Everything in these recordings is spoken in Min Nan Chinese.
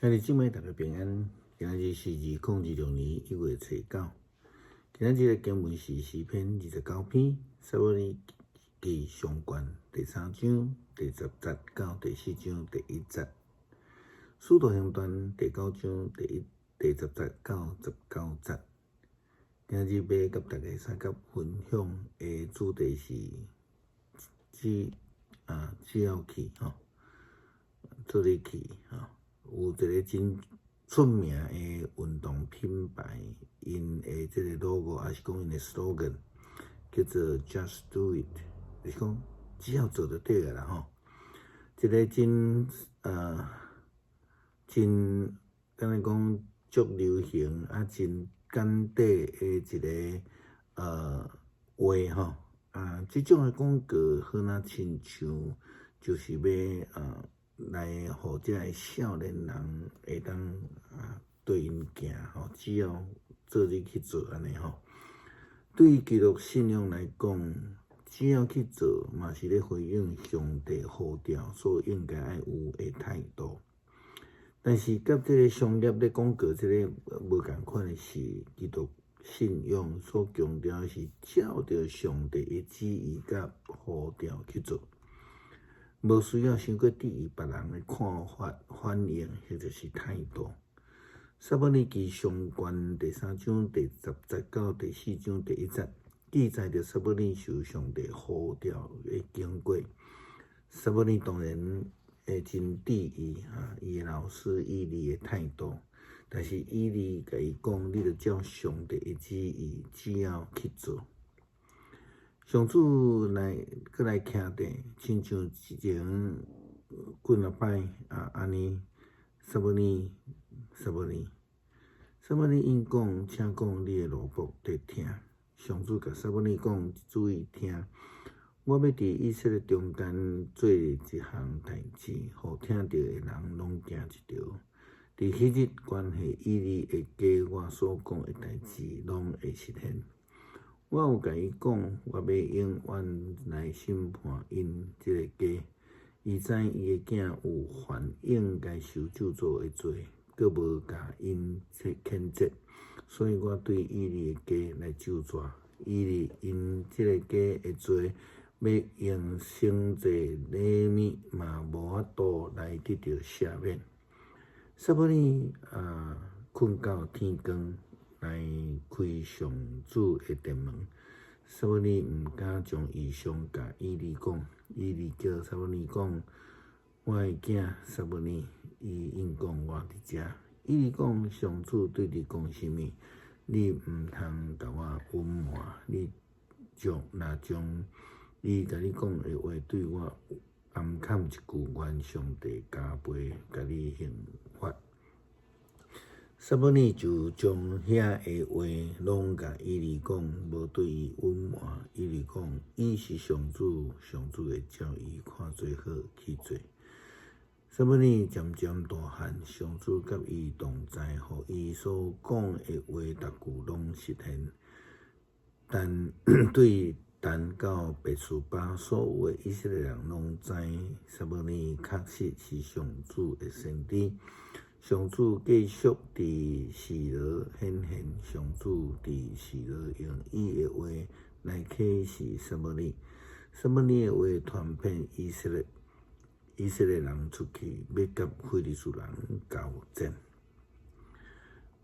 兄弟姊妹，大家平安。今仔日是2026年1月初9。今仔日的經文是詩篇29篇，撒母耳記上卷第三章第十節到第四章第一節。使徒行傳第九章第十節到19節。今日欲佮大家相佮分享的主題是只要去吼，做咧去吼。有一个真出名的運動品牌，𪜶的這个 logo 抑是講𪜶的 slogan 叫做 Just Do It，就是講只要做就對的啦吼。一个真敢若講足流行啊，真簡短的一个話吼。啊，這種的廣告好若親像就是欲來予這个少年人會當對𪜶行吼，只要做伙去做按呢吼。對基督信仰來講，只要去做，嘛是咧回應上帝呼召所應該愛有的態度。但是，佮這个商業咧廣告這个無仝款的是，基督信仰所強調的是照著上帝的旨意佮呼召去做。無需要傷過注意別人的看法、反應或者是態度。撒母耳記上卷第三章第十節到第四章第一節，記載著撒母耳受上帝呼召的經過。撒母耳當然會真注意伊的老師以利的態度，但是以利共伊講：你著照上帝的旨意，只要去做。上主來閣來徛佇，親像之前幾若擺啊，按呢，撒母耳，撒母耳，撒母耳應講，請講，你的奴僕佇聽。上主共撒母耳講，注意聽，我欲佇以色列中間做一項代誌，予聽著的人攏驚一趒。佇彼日，關係以利的家，我所講的代誌攏會實現。我有共伊講，我欲永遠來審判𪜶這个家。伊知伊的囝有犯應該受咒詛的罪，閣無共𪜶譴責，所以我對以利的家來咒詛以利𪜶這个家的罪，欲用牲祭禮物嘛無法度來得著赦免。撒母耳睏到天光，來開上主的殿門。撒母耳毋敢將異象共以利講。以利叫撒母耳講：我的囝撒母耳。伊應講：我佇遮。以利講：上主對你講啥物？你毋通共我隱瞞。你將若將伊共你講的話對我暗崁一句，願上帝加倍共你刑罰。撒母耳就將遐的話攏共以利講，無對伊隱瞞。以利講：伊是上主，上主會照伊看做好去做。撒母耳漸漸大漢，上主佮伊同在，予伊所講的話逐句攏實現。但對但到別是巴所有的以色列人攏知，撒母耳確實是上主的先知。上主繼續佇示羅顯現，上主佇示羅用伊的話來啟示撒母耳。撒母耳的話傳遍以色列，以色列人出去欲佮非利士人交戰。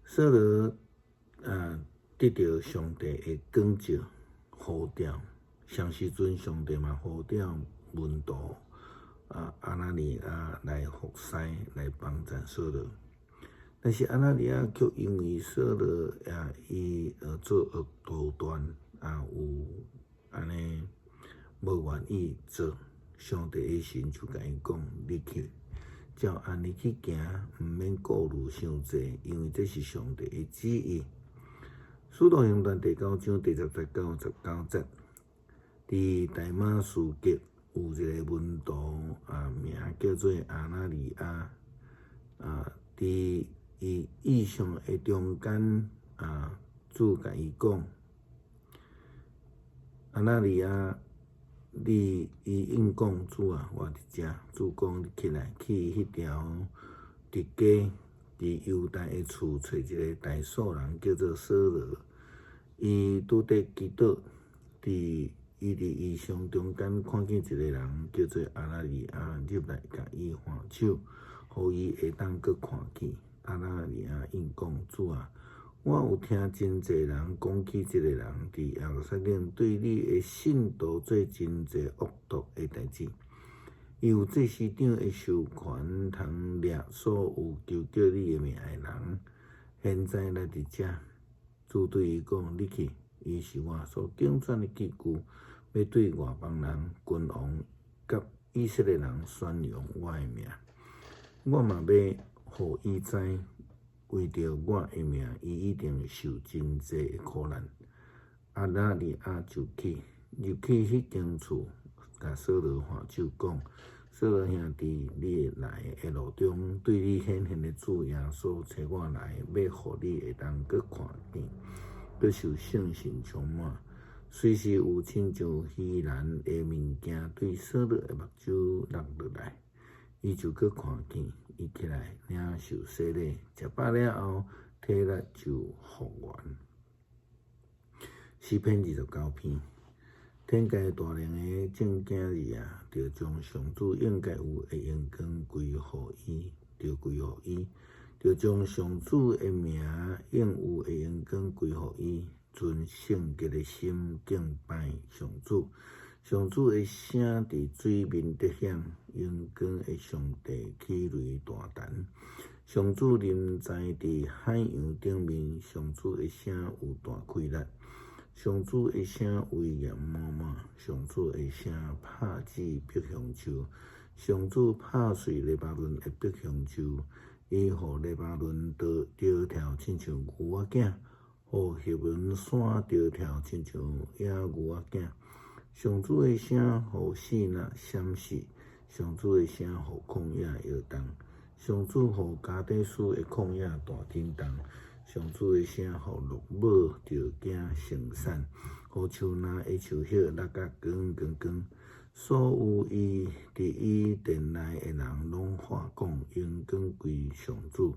掃羅得著上帝的光照呼召，雙時陣上帝嘛呼召門徒亞拿尼亞來服侍，來幫贊掃羅。但是亞拿尼亞卻因為掃羅伊作惡多端，有按呢無願意做，上帝的神就共伊講：你去，照按呢去行，毋免顧慮傷濟，因為這是上帝的旨意。使徒行傳第九章第十節到19節，佇大馬士革有一个門徒名叫做亞拿尼亞，佇伊異象的中間主共伊講：亞拿尼亞，你伊應講：主啊，我佇遮。主講：你起來，去彼條直街。佇猶大的厝揣一个大數人，叫做掃羅。伊拄咧祈禱，佇伊佇異象中間看見一个人叫做亞拿尼亞入來，共伊按手，予伊會當閣看見。亞拿尼亞應講：主啊，我有聽真濟人講起這个人佇耶路撒冷對你的信徒做真濟惡毒的代誌。伊有祭司長的授權，通掠所有求叫你的名的人。現在來佇遮，主對伊講：你去，伊是我所揀選的器具，欲對外邦人、君王佮以色列人宣揚我的名。我嘛欲予伊知，為著我的名，伊一定受真濟的苦難。亞拿尼亞就去，入去彼間厝，共掃羅按手講：掃羅兄弟，你來的路中，對你顯現的主耶穌差我來，欲予你會當閣看見，閣受聖神充滿。隨時有親像虛瀾的物件對掃羅的目睭落落來，伊就閣看見，伊起來領受洗禮，食飽了後，體力就復原。詩篇29篇。天界大能的眾囝兒啊，著將上主應該有的榮光歸予伊，著歸予伊，著將上主的名應有的榮光歸予伊，存聖潔的心敬拜上主。上主的聲佇水面得響，榮光的上帝起雷大彈。上主臨在佇海洋頂面，上主的聲有大氣力。上主的聲威嚴滿滿，上主的聲拍死白橡樹，上主拍碎黎巴嫩的白橡樹，伊予黎巴嫩著跳親像牛仔囝，予赫門山著跳親像野牛仔囝。上主的聲予爍爁閃爍，上主的聲予曠野搖動，上主予加低斯的曠野大震動。上主的聲予鹿母著驚生產，予樹林的樹葉落甲光光光。所有伊佇伊殿內的人攏喊講：榮光歸上主。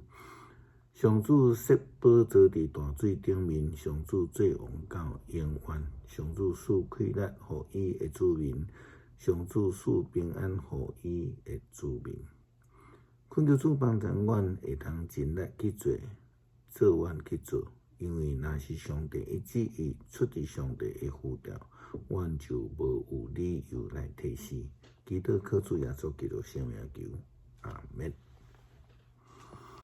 上主設寶座佇大水頂面，上主做王到永遠。上主賜氣力予伊的子民，上主賜平安予伊的子民。懇求主幫助阮會當盡力去做。做阮去做，因為若是上帝的旨意出佇上帝的呼召，阮就無有理由來推辭。祈禱靠主耶穌基督聖名求，阿們。